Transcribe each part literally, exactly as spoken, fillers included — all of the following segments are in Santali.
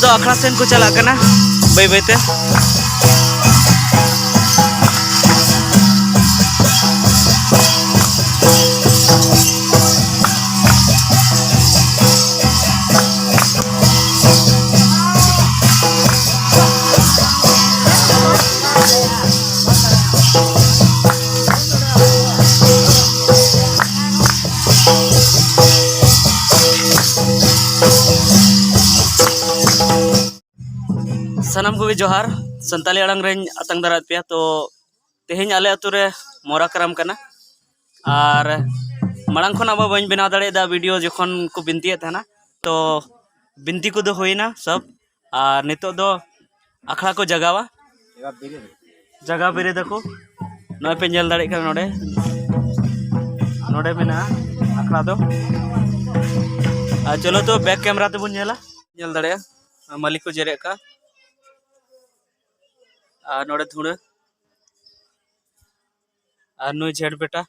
ᱫᱚ ᱟᱠᱷᱲᱟ ᱥᱮᱱ ᱠᱚ ᱪᱟᱞᱟᱜ ᱠᱟᱱᱟ ᱵᱟᱹᱭ ᱵᱟᱹᱭ ᱛᱮ᱾ ᱥᱟᱱᱟᱢ ᱠᱚᱜᱮ ᱡᱚᱦᱟᱨ᱾ ᱥᱟᱱᱛᱟᱞᱤ ᱟᱲᱟᱝ ᱨᱮᱧ ᱟᱛᱟᱝ ᱫᱟᱨᱟᱢᱮᱫ ᱯᱮᱭᱟ᱾ ᱛᱚ, ᱛᱮᱦᱮᱧ ᱟᱞᱮ ᱟᱹᱛᱩ ᱨᱮ ᱢᱚᱨᱟ ᱠᱟᱨᱟᱢ ᱠᱟᱱᱟ᱾ ᱟᱨ ᱢᱟᱲᱟᱝ ᱠᱷᱚᱱ ᱟᱵᱚ ᱵᱟᱹᱧ ᱵᱮᱱᱟᱣ ᱫᱟᱲᱮᱭᱟᱫᱟ ᱵᱷᱤᱰᱤᱭᱳ, ᱡᱚᱠᱷᱚᱱ ᱠᱚ ᱵᱤᱱᱛᱤᱭᱮᱫ ᱛᱟᱦᱮᱱᱟ᱾ ᱛᱚ, ᱵᱤᱱᱛᱤ ᱠᱚᱫᱚ ᱦᱩᱭᱱᱟ ᱥᱚᱵ᱾ ᱟᱨ ᱱᱤᱛᱚᱜ ᱫᱚ ᱟᱠᱷᱲᱟ ᱠᱚ ᱡᱟᱜᱟᱣᱟ, ᱡᱟᱜᱟ ᱵᱮᱨᱮᱫ ᱟᱠᱚ᱾ ᱱᱚᱜᱼᱚᱭ ᱯᱮ ᱧᱮᱞ ᱫᱟᱲᱮᱭᱟᱜ ᱠᱟᱱᱟ, ᱱᱚᱰᱮ, ᱱᱚᱰᱮ ᱢᱮᱱᱟᱜᱼᱟ ᱟᱠᱷᱲᱟ ᱫᱚ᱾ ᱟᱨ ᱪᱚᱞᱚ ᱛᱚ, ᱵᱮᱠ ᱠᱮᱢᱮᱨᱟ ᱛᱮᱵᱚᱱ ᱧᱮᱞᱟ᱾ ᱧᱮᱞ ᱫᱟᱲᱮᱭᱟᱜᱼᱟ, ᱢᱟᱹᱞᱤ ᱠᱚ ᱡᱮᱨᱮᱫ ᱠᱟᱜᱼᱟ᱾ ᱟᱨ ᱱᱚᱰᱮ ᱫᱷᱩᱲᱟᱹ᱾ ᱟᱨ ᱱᱩᱭ ᱡᱷᱮᱸᱴ ᱵᱮᱴᱟ᱾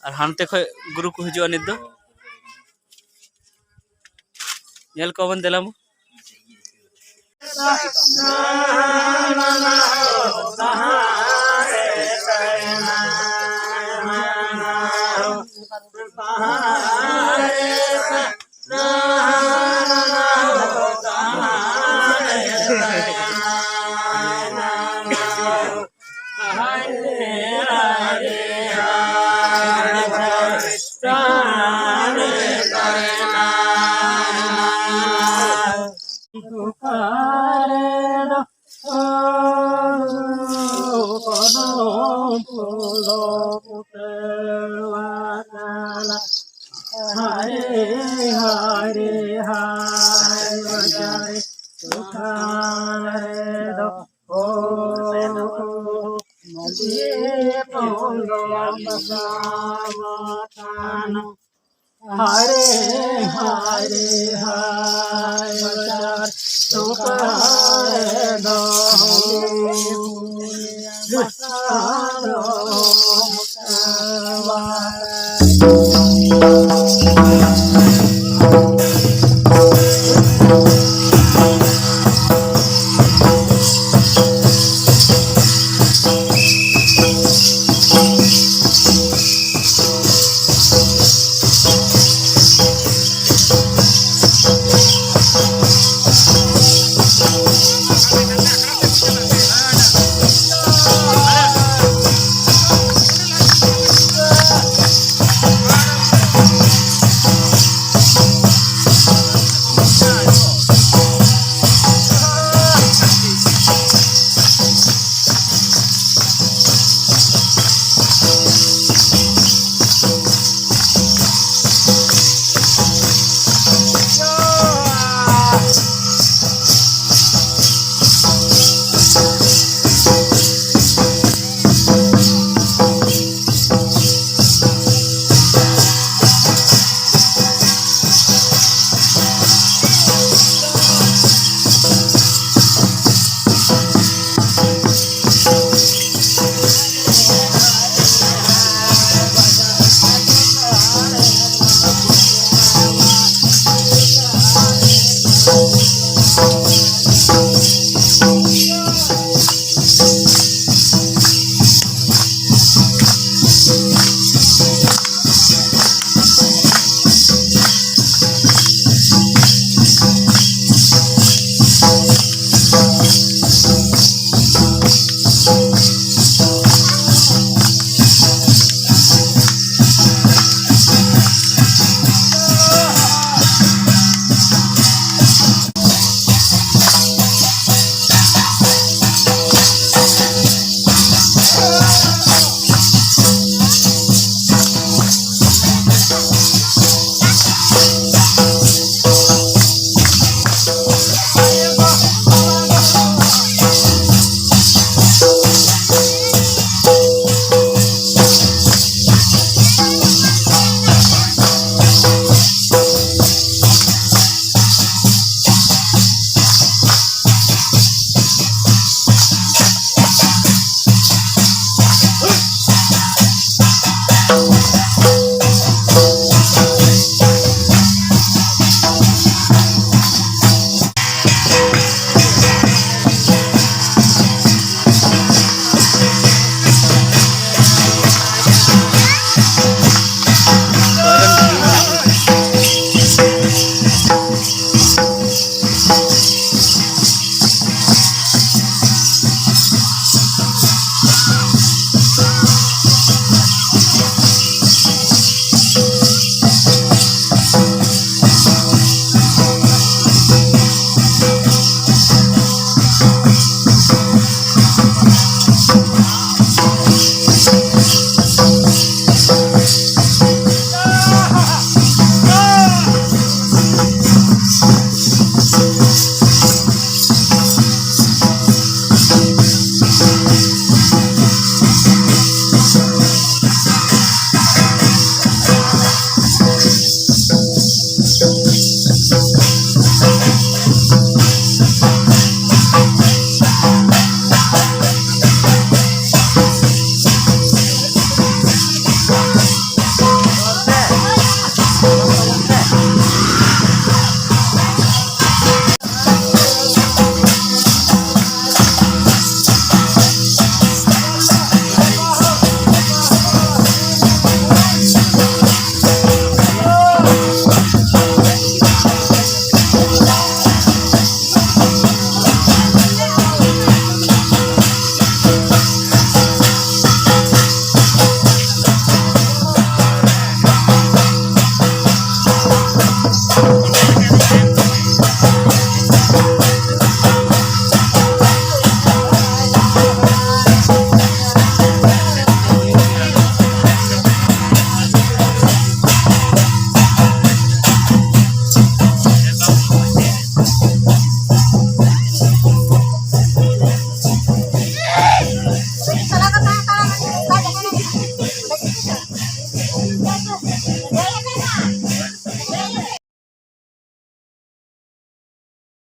ᱟᱨ ᱦᱟᱱᱛᱮ ᱠᱷᱚᱡ ᱜᱩᱨᱩ ᱠᱚ ᱦᱤᱡᱩᱜᱼᱟ ᱱᱤᱛ ᱫᱚ᱾ ᱧᱮᱞ ᱠᱚᱣᱟ ᱵᱚᱱ, ᱫᱮᱞᱟ ᱵᱚᱱ᱾